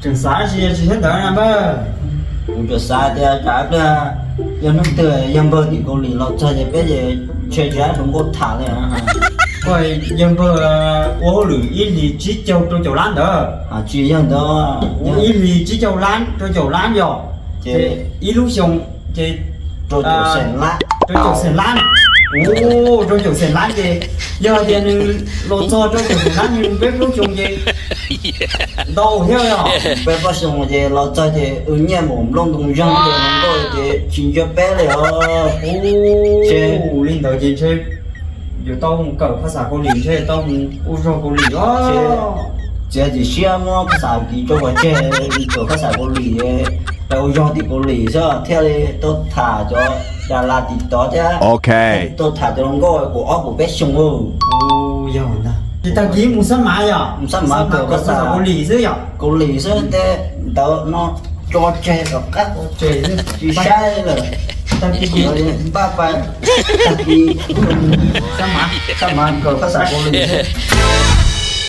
Tseem xav tsis yog tsis thiab ntawd na npawg? Kuv tsuas xav tias tsam pliag yog hnub twg yawg npawg tim Kaus Lim los txog ces peb ces ntshe tsis rau nkauj tham li. Yawg npawg ua hauj lwm ib hlis tsib caug rau caum lab ntawd. Tsis yog ntawd, ib hlis tsib caug lab rau caum lab yom. Ces ib lub xyoo ces rau caum xees lab. Rau caum xees lab ces yog tias nws los txog rau caum xees lab nws peb plaub xyoo ces ntau thiab yom. Peb plaub xyoo ces los txog ces wb nyiaj mus nplooj ntoo zeeg ces nkauj ces tsis ntsia peb li os. Ces li ntawd ces ntshe yuav tau mus kawm phaj xas Kaus Lim ntshe tau mus ua zog Kaus Lim os. Txiav txim siab muab phaj xas Kaus Lim tso pov tseg, kawm phaj xas Kaus Lim, ua zog tim Kaus Lim xwb thiaj li tau tham cov das las tim tod thiab tau tham cov hluas nkauj kaum ob kaum peb xyoo. Yog ntag, ces tag kis mus xab mav yom, mus xab mav kawm phaj xas Kaus Lim xwb yom. Kaus Lim xwb tej ntawd no tso tseg tom qab, tsis saib lawm. Tag kis npaj pas, tag kis xab mav kawm phaj xas Kaus Lim xwb.